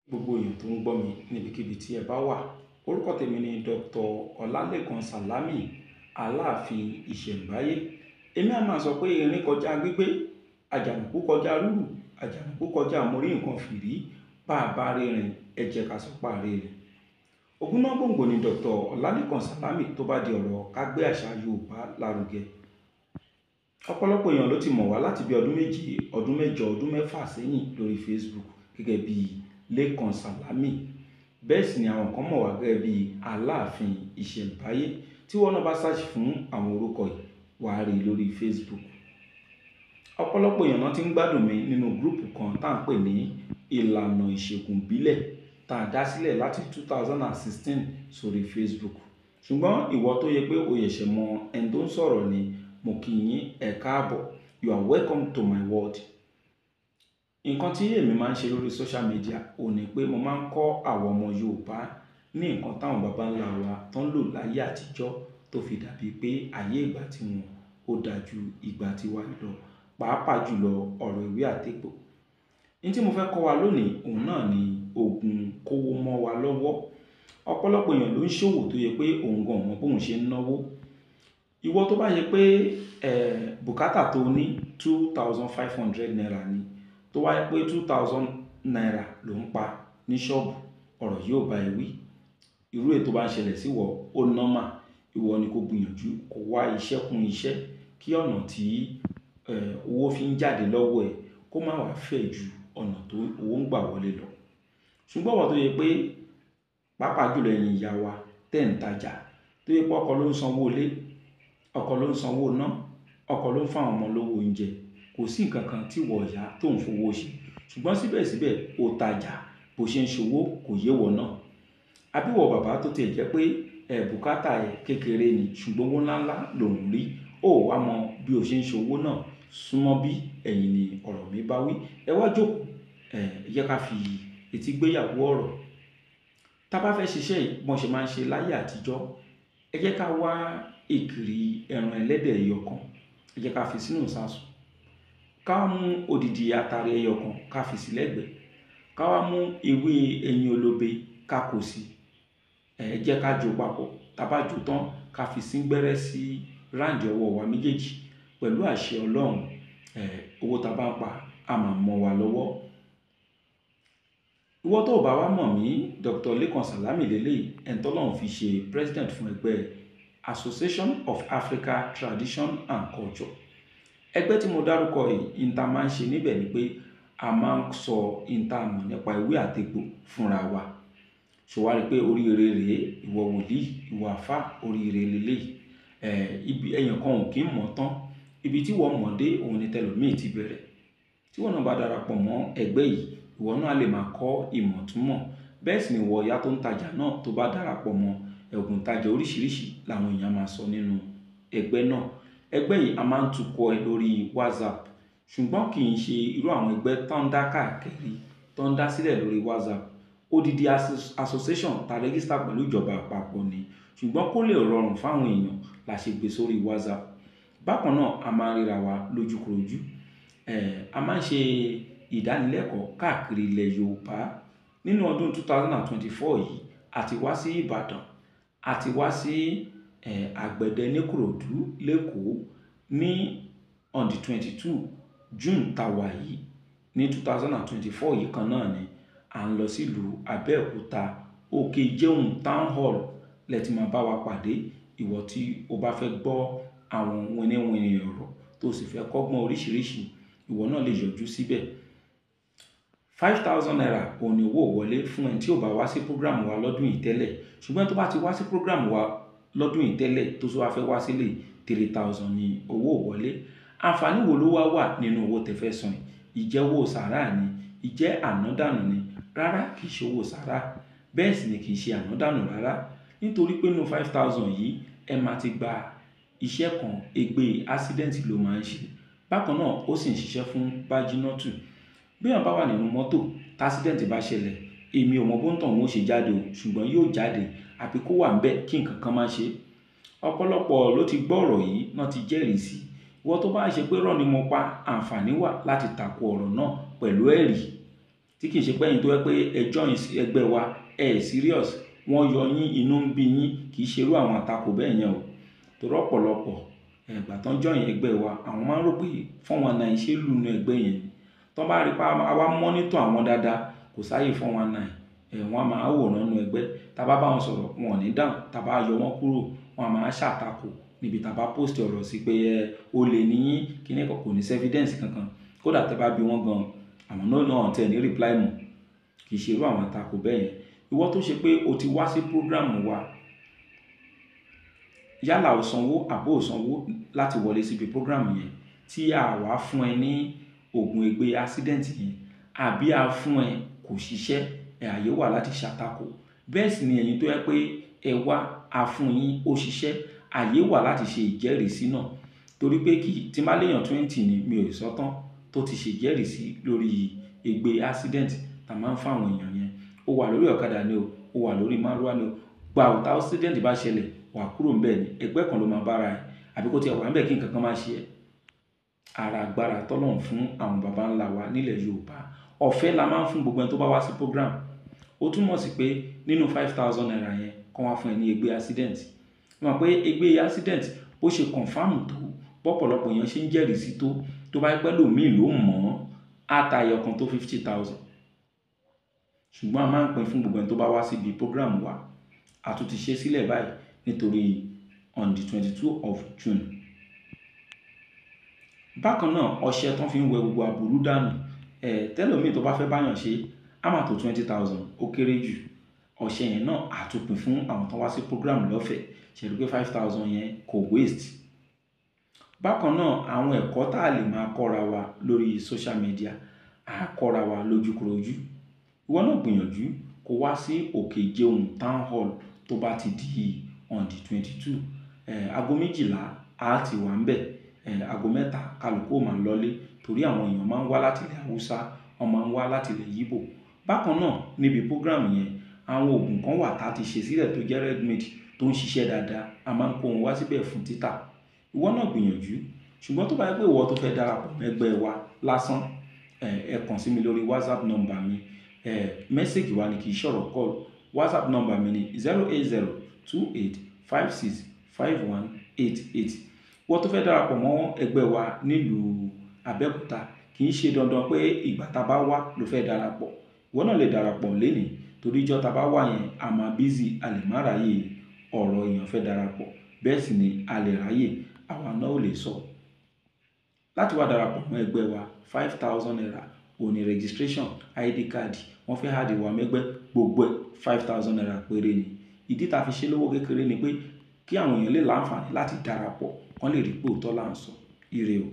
Gbogbo èèyàn tó ń gbọ́ mi níbikíbi tí ẹ bá wà. Orúkọ tèmi ni Dr. Ọlálékan Sàlámì, Aláàfin Ìṣẹ̀mbáyé. Èmi a máa sọ pé erin kọjá gbígbé, àjànàkú kọjá rúrù, àjànàkú kọjá mórí nǹkan fìrí, bá a bá rírin, ẹ jẹ́ ká sọ pá rírin. Ògúnná gbòǹgbò ni Dr. Ọlálékan Sàlámì tó bá di ọ̀rọ̀ ká gbé àṣà Yorùbá lárugẹ. Ọ̀pọ̀lọpọ̀ èèyàn ló ti mọ̀ wá láti bí ọdún 7, ọdún 8, ọdún 6 sẹ́yìn lórí Facebook gẹ́gẹ́ bí Lékan Sàlámì. Bẹ́ẹ̀ sì ni àwọn kan mọ̀ wá gẹ́gẹ́ bí Aláàfin Ìṣẹ̀mbáyé. Tí wọ́n náà bá search fún àwọn orúkọ yìí, wà á rí lórí Facebook. Ọ̀pọ̀lọpọ̀ èèyàn náà ti ń gbádùn mi nínú group kan tá ń pè ní Ìlànà Ìṣègùn Ìbílẹ̀ tá a dá sílẹ̀ láti 2016 sórí Facebook. Ṣùgbọ́n ìwọ tó yẹ pé o ṣẹ̀ṣẹ̀ mọ ẹni tó ń sọ̀rọ̀ ni, mo kí yín ẹ káàbọ̀. You are welcome to my world. Nǹkan tí èmi máa ń ṣe lórí social media ò ní pé mo máa ń kọ́ àwọn ọmọ Yorùbá ní nǹkan táwọn baba ńlá wa tó ń lò láyé àtijọ́ tó fi dàbí pé ayé ìgbà tí wọn ó dà ju ìgbà tí wa lọ, pàápàá jùlọ ọ̀rọ̀ ìwé àtegbò. Ní tí mo fẹ́ kọ́ wa lónìí, òun náà ni òògùn kówó mọ́ wa lọ́wọ́. Ọ̀pọ̀lọpọ̀ èèyàn ló ń ṣòwò tó yẹ pé òun gan ò mọ bóun ṣe ń náwó. Ìwọ tó bá yẹ pé, bùkátà tó ní 2,500 naira ni, tó wá yẹ pé 2,000 naira ló ń pa ní ṣọ́ọ̀bù, ọ̀rọ̀ yìí ò bá ẹ wí. Irú ètò bá ń ṣẹlẹ̀ sí ìwọ, ó normal. Ìwọ ni kó gbìyànjú kó wá iṣẹ́ kún iṣẹ́ kí ọ̀nà tí, owó fi ń jáde lọ́wọ́ ẹ kó má wá fẹ̀ ju ọ̀nà tó owó ń gbà wọlé lọ. Ṣùgbọ́n ìwọ tó yẹ pé, pàápàá jùlọ ẹ̀yin ìyá wa tẹ́ ń tajà, tó yẹ pé ọkọ ló ń sanwó ilé, ọkọ ló ń sanwó iná, ọkọ ló ń fún àwọn ọmọ lówó oúnjẹ, kò sí nǹkan kan tí ìwọ ìyá tó ń fowó ṣe. Ṣùgbọ́n síbẹ̀síbẹ̀ o tajà, bó ṣe ń ṣòwò kò yé wọ náà. Àbí ìwọ bàbá tó ti jẹ́ pé, bùkátà ẹ kékeré ni, ṣùgbọ́n owó ńláńlá ló ń rí, ó wá mọ bí o ṣe ń ṣòwò náà. Súnmọ́ bí ẹ̀yin ni ọ̀rọ̀ mi bá wí. Ẹ wá jókòó, ẹ jẹ́ ká fi etí gbéyàwó ọ̀rọ̀. Tá bá fẹ́ ṣiṣẹ́ yìí, bí wọ́n ṣe máa ń ṣe láyé àtijọ́, ẹ jẹ́ ká wá ìkìrì ẹran ẹlẹ́dẹ̀ ẹyọ kan, ẹ jẹ́ ká fi sínú ìṣasùn. Ká mú odidi atare ẹyọ kan ká fi sí lẹ́gbẹ̀ẹ́. Ká wá mú ewé ẹyin olóbe ká kó sí. Ẹ jẹ́ ká jó papọ̀. Tá bá jó tán, ká fi síngbẹ́rẹ́ sí ráǹdì ọwọ́ wa méjèèjì pẹ̀lú àṣẹ Ọlọ́run. Owó tá bá ń pa a máa mọ́ wa lọ́wọ́. Ìwọ tó ò bá wá mọ̀ mí, Dr. Lékan Sàlámì léleyìí, ẹni tí Ọlọ́run fi ṣe president fún ẹgbẹ́ Association of Africa Tradition and Culture. Ẹgbẹ́ tí mo dárúkọ yìí, ohun tá máa ń ṣe níbẹ̀ ni pé a máa ń sọ ohun tá mọ̀ nípa ewé àtegbò fúnra wa. Ṣé o wá rí pé oríire rèé, ìwọ wòlíì, ìwọ àlfá, oríire léleyìí. Ibi ẹ̀yàn kan ò kí ń mọ̀ tán. Ibi tí ìwọ mọ̀ dé, òun ni tẹlòmíì ti bẹ̀rẹ̀. Tí ìwọ náà bá darapọ̀ mọ́ ẹgbẹ́ yìí, ìwọ náà lè máa kọ́ ìmọ̀ túmọ̀. Bẹ́ẹ̀ sì ni ìwọ ìyá tó ń tajà náà tó bá darapọ̀ mọ́ ẹ̀bùn tajà oríṣiríṣi làwọn èèyàn máa sọ nínú ẹgbẹ́ náà. Ẹgbẹ́ yìí a máa ń tukọ̀ ẹ lórí WhatsApp. Ṣùgbọ́n kì í ṣe irú àwọn ẹgbẹ́ tó ń dá káàkiri, tó ń dá sílẹ̀ lórí WhatsApp. Odidi association ta register pẹ̀lú ìjọba àpapọ̀ ni. Ṣùgbọ́n kó lè rọrùn fún àwọn èèyàn la ṣe gbé sórí WhatsApp. Bákan náà, a máa ń ríra wa lójúkorojú. A máa ń ṣe ìdánilẹ́kọ̀ọ́ káàkiri ilẹ̀ Yorùbá. Nínú ọdún 2024 yìí, a ti wá sí Ìbàdàn, a ti wá sí, Àgbẹ̀dẹ ní Ìkòròdú lékòó ní on the 22 June tá wà yìí ní 2024 yìí kan náà ni à ń lọ sí ìlú Abẹ́òkúta, Òkè Ìjẹun Town Hall lẹ ti máa bá wa pàdé. Ìwọ tí o bá fẹ́ gbọ́ àwọn winiwini ọ̀rọ̀ tó sì fẹ́ kọ́gbọ́n oríṣiríṣi, ìwọ náà lè yọjú síbẹ̀. 5,000 naira òun ni owó wọlé fún ẹni tí ò bá wá sí program wa lọ́dún yìí tẹ́lẹ̀. Ṣùgbọ́n tó bá ti wá sí program wa lọ́dún yìí tẹ́lẹ̀ tó sì wá fẹ́ wá sílé, 3,000 ni owó wọlé. Àǹfààní wo ló wá wà nínú owó tẹ fẹ́ san yìí? Ìjẹ́ owó sàrá ni? Ìjẹ́ ànádànù ni? Rárá, kì í ṣe owó sàrá. Bẹ́ẹ̀ sì ni kì í ṣe ànádànù rárá. Nítorí pé nínú 5,000 yìí, ẹ máa ti gba iṣẹ́ kan, ègbé accident ló máa ń ṣe. Bákan náà, ó sì ń ṣiṣẹ́ fún bájínátù. Bí èèyàn bá wà nínú mọ́tò, tí accident bá ṣẹlẹ̀, èmi ò mọ̀ bó ń tàn wọ́n ó ṣe jáde o, ṣùgbọ́n yóò jáde àbí kó wà níbẹ̀ kí nǹkan kan má ṣe. Ọ̀pọ̀lọpọ̀ ló ti gbọ́ ọ̀rọ̀ yìí náà ti jẹ́rìí sí. Ìwọ tó bá ṣe pé irọ́ ni mo pa, àǹfààní wà láti tako ọ̀rọ̀ náà pẹ̀lú ẹ̀rí. Tí kì í ṣe pé ẹ̀yin tó jẹ́ pé ẹ join ẹgbẹ́ wa, ẹ serious, wọ́n yọ yín, inú ń bí yín, kì í ṣe irú àwọn àtakò bẹ́ẹ̀ yẹn o. Torí ọ̀pọ̀lọpọ̀ ìgbà tán join ẹgbẹ́ wa, àwọn máa ń rò pé 419 ṣe lù nínú ẹgbẹ́ yẹn. Tán bá rí pé àwa monitor àwọn dáadáa, kò sáyé 419, wọ́n á máa wòran nínú ẹgbẹ́. Tá bá bá wọn sọ̀rọ̀, wọn ò ní dáhùn. Tá bá yọ wọ́n kúrò, wọ́n á máa ṣàtakò níbi tá bá post ọ̀rọ̀ sí pé olè ní yín, kíní kan, kò ní sí evidence kankan. Kódà tẹ bá bi wọ́n gan, àwọn náà tẹ̀ ní reply mọ́. Kì í ṣe irú àwọn àtakò bẹ́ẹ̀ yẹn. Ìwọ tó ṣe pé o ti wá sí program wa, yálà o sanwó àbó o sanwó láti wọlé síbi program yẹn, tí a wá fún ẹ ní ògùn ègbé accident yẹn, àbí a fún ẹ kò ṣiṣẹ́, ààyè wà láti ṣàtakò. Bẹ́ẹ̀ sì ni ẹ̀yin tó jẹ́ pé ẹ wá, a fún yín, ó ṣiṣẹ́, ààyè wà láti ṣe ìjẹ́rìísí náà. Torí pé kí tí má léèyàn 20 ni mi ò sọ tán tó ti ṣe ìjẹ́rìísí lórí ègbé accident tá máa ń fún àwọn èèyàn yẹn. Ó wà lórí ọ̀kadà ni o, ó wà lórí márúwá ni o. Gba ò tá accident bá ṣẹlẹ̀, wà kúrò níbẹ̀ ni, ẹgbẹ́ kan ló máa bá ara ẹ, àbí kó tí ẹ wà níbẹ̀ kí nǹkan kan máa ṣe ẹ́. Ara agbára t'Ọlọ́run fún àwọn baba ńlá wa nílẹ̀ Yorùbá. Ọ̀fẹ́ la máa ń fún gbogbo ẹni tó bá wá sí program. Ó túmọ̀ sí pé nínú 5,000 naira yẹn, kán wá fún ẹ ní ègbé accident. Mo mọ̀ pé ègbé accident bó ṣe confirm tó, bọ́pọ̀lọpọ̀ èèyàn ṣe ń jẹ́rìí sí tó, tó bá pẹ́ lòmíì ló mọ̀ ọ́n, á ta ẹyọ kan tó 50,000. Ṣùgbọ́n a máa ń pín fún gbogbo ẹni tó bá wá síbi program wa. A tún ti ṣe sílẹ̀ báyìí nítorí on the 22 of June. Bákan náà, ọṣẹ tó fi ń wẹ gbogbo aburú dànù, tẹ́lòmíì tó bá fẹ́ bá yàn ṣe, á máa tó 20,000, ó kéré jù. Ọṣẹ yẹn náà a tún pín fún àwọn tó wá sí program lọ́fẹ̀ẹ́. Ṣé rí pé 5,000 yẹn kò waste. Bákan náà, àwọn ẹ̀kọ́ tá lè máa kọ́ra wa lórí social media, a kọ́ra wa lójúkorojú. Ìwọ náà gbìyànjú kó wá sí Òkè Ìjẹun Town Hall tó bá ti di on the 22. Ago 12 a ti wà níbẹ̀. Ago 3 kálukú ó máa lọlé torí àwọn èèyàn máa ń wá láti ilẹ̀ Haúsá, wọ́n máa ń wá láti ilẹ̀ Igbo. Bákan náà, níbi program yẹn, àwọn òògùn kan wà tá ti ṣe sílẹ̀ tó jẹ́ red meat tó ń ṣiṣẹ́ dáadáa. A máa ń kó wọn wá síbẹ̀ fún títà. Ìwọ náà gbìyànjú. Ṣùgbọ́n tó bá jẹ́ pé ìwọ tó fẹ́ darapọ̀ mọ́ ẹgbẹ́ wa lásán, ẹ kàn sí mi lórí WhatsApp number mi. Message wa ni, kì í ṣọ̀rọ̀ call. WhatsApp number mi ni 08028565188. Ìwọ tó fẹ́ darapọ̀ mọ́ ẹgbẹ́ wa nílùú Abẹ́òkúta, kì í ṣe dandan pé ìgbà tá bá wá ló fẹ́ darapọ̀. Ìwọ náà lè darapọ̀ lénìí torí ìjọ tá bá wá yẹn, a máa busy, a lè má ráyè ọ̀rọ̀ èèyàn fẹ́ darapọ̀. Bẹ́ẹ̀ sì ni a lè ráyè, àwa náà ò lè sọ. Láti wá darapọ̀ mọ́ ẹgbẹ́ wa, 5,000 naira òní registration, ID card, wọ́n fẹ́ add wa mẹ́gbẹ́, gbogbo ẹ̀ 5,000 naira péré ni. Ìdí tá fi ṣe lówó kékeré ni pé kí àwọn èèyàn lè láǹfààní láti darapọ̀, kán lè rí pé òótọ́ là ń sọ. Ire o.